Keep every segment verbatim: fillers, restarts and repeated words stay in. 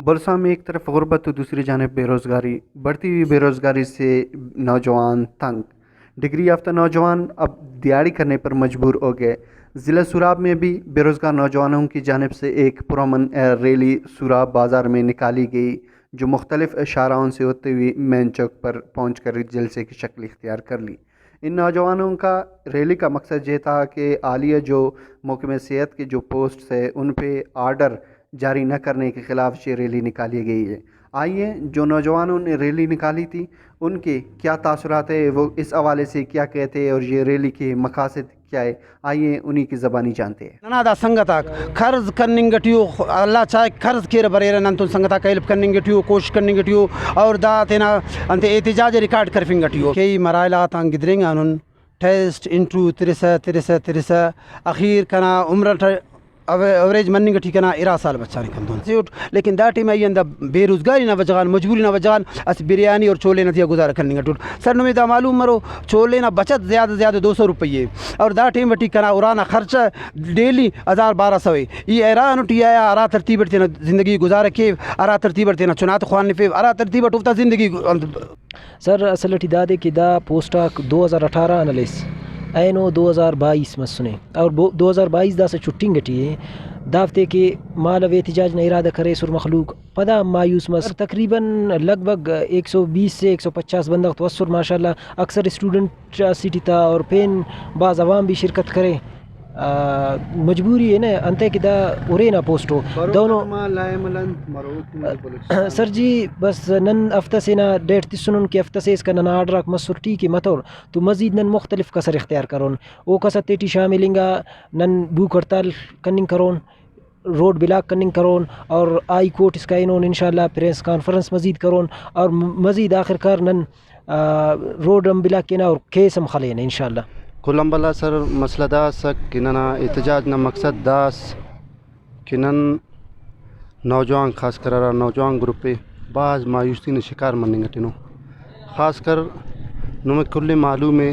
بلوچستان میں ایک طرف غربت تو دوسری جانب بے روزگاری، بڑھتی ہوئی بے روزگاری سے نوجوان تنگ، ڈگری یافتہ نوجوان اب دیہاڑی کرنے پر مجبور ہو گئے۔ ضلع سوراب میں بھی بے روزگار نوجوانوں کی جانب سے ایک پرامن، اے، ریلی سوراب بازار میں نکالی گئی، جو مختلف شاہراہوں سے ہوتے ہوئے مین چوک پر پہنچ کر جلسے کی شکل اختیار کر لی۔ ان نوجوانوں کا، ریلی کا مقصد یہ تھا کہ حالیہ جو محکمہ صحت کے جو پوسٹ ہے، ان پہ آرڈر جاری نہ کرنے کے خلاف یہ ریلی نکالی گئی ہے۔ آئیے، جو نوجوانوں نے ریلی نکالی تھی، ان کے کیا تاثرات ہے، وہ اس حوالے سے کیا کہتے ہیں اور یہ ریلی کے مقاصد کیا ہے، آئیے انہی کی زبانی جانتے ہیں۔ ننا دا سنگت آک قرض کننگ ٹی او، اللہ چاہے قرض کیرہ بریرہ، نن تون سنگت آک ہیلپ کننگ ٹی او، کوشش کننگ ٹی او، اور دا تینا انتے احتجاج ریکارڈ کرفنگ ٹی او۔ کئی مراحل آتان گدرینگانن، ٹیسٹ، انٹرویو ترسہ، ترسہ، ترسہ، اخیر کنا عمر ٹ او-، اوریج مننگ ٹی کنا ارا سال بچانے کندن سے اٹ۔ لیکن دا ٹائم ای ہندا بے روزگاری نا وجہ غان، مجبوری نا وجہ غان اسہ بریانی اور چولے نا زیہا گزارہ کننگ ٹی اٹ۔ سر نمے دا معلوم مرو، چولے نا بچت زیادہ زیادہ دو سو روپیہ ءِ، اور دا ٹائم ٹی کنا ارانا خرچہ ڈیلی ہزار بارہ سو ءِ۔ ای حیران ٹی آیا، ہرا ترتیب ٹی تینا زندگی گزارہ کیو، ہرا ترتیب ٹی تینا چناتے خوانفیو، ہرا ترتیب ٹی اوفتا زندگی۔ سر، اصل ٹی دادے کہ دا پوسٹ آک دو ہزار اٹھارہ آن ہلیس اینو دو ہزار بائیس مسنے، اور بو-، دو ہزار بائیس داسہ چٹنگ ٹی ءِ۔ دافتے کہ مالو احتجاج نا ارادہ کریسر مخلوق، پدا ہم مایوس مس۔ تقریباً لگ بھگ ایک سو بیس سے ایک سو پچاس بندغ تو اسر ماشاءاللہ، اکثر اسٹوڈنٹ اسیٹی تا اور پین بھاز عوام بھی شرکت کرے۔ آ، مجبوری ءِ نہ، انتئے کہ دا ارے نا پوسٹ ءُ۔ بروک دہنو ما لائحہ عمل انت مروک بلوچستان؟ سر جی، بس نن ہفتہ سے نا ڈیٹ تسنن کہ ہفتہ سے اسکا ننا آرڈر آک مسر، ٹھیک ءِ، متور تو مزید نن مختلف کسر اختیار کرون، او کسر تیٹی شامل انگا، نن بھوک ہڑتال کننگ کرون، روڈ بلاک کننگ کرون اور ہائی کورٹ اسکا ہنون، انشاءاللہ پریس کانفرنس مزید کرون اور م-، مزید آخر کار نن، آ، روڈ ہم بلاک کینہ اور کیس ہم خلینہ انشاءاللہ۔ کل آن بھلا سر، مسئلہ دا ئسک کہ ننا احتجاج نا مقصد دا ئس کہ نن نوجوان، خاص کر ہرا نوجوان گروپ ءِ، بھاز مایوسی نا شکار مننگ اٹینو۔ خاص کر نمے کل ءِ معلوم ءِ،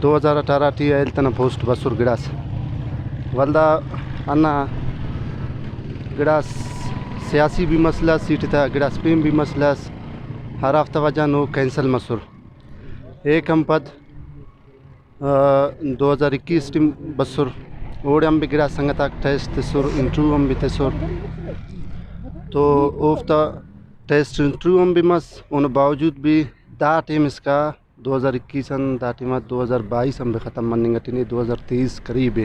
دو ہزار اٹھارہ ٹی ہیلتھ ئنا پوسٹ بسر گڑاس، ولدا ہندا گڑاس سیاسی بھی مسئلہ اس، سیٹ تا گڑاس پین بھی مسئلہ اس، ہرافتا وجہ نو کینسل مسر۔ ایکان پد آ، دو ہزار اکیس ٹی بسر، اوڑے ہم بھی گڑاس سنگت آک ٹیسٹ تسر، انٹرویو ہم بھی تسر، تو اوفتا ٹیسٹ انٹرویو ہم بھی مس، اونا باوجود بھی دا ٹائم اسکا دو ہزار اکیس آن دا ٹائما دو ہزار بائیس ہم بھی ختم مننگ اٹی نے، دو ہزار تیئیس قریب ءِ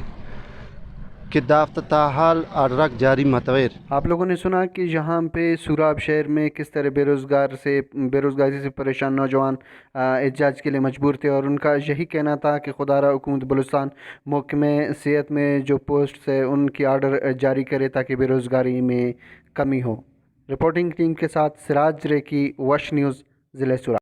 کہ دافتا تاحال آرڈر آک جاری متویر۔ آپ لوگوں نے سنا کہ یہاں پہ سوراب شہر میں کس طرح بے روزگار سے، بے روزگاری سے پریشان نوجوان آ، احتجاج کے لیے مجبور تھے اور ان کا یہی کہنا تھا کہ خدا را حکومت بلوچستان محکمہ صحت میں جو پوسٹس ہے ان کی آرڈر جاری کرے تاکہ بے روزگاری میں کمی ہو۔ رپورٹنگ ٹیم کے ساتھ سراج ریکی، وش نیوز، ضلع سوراب۔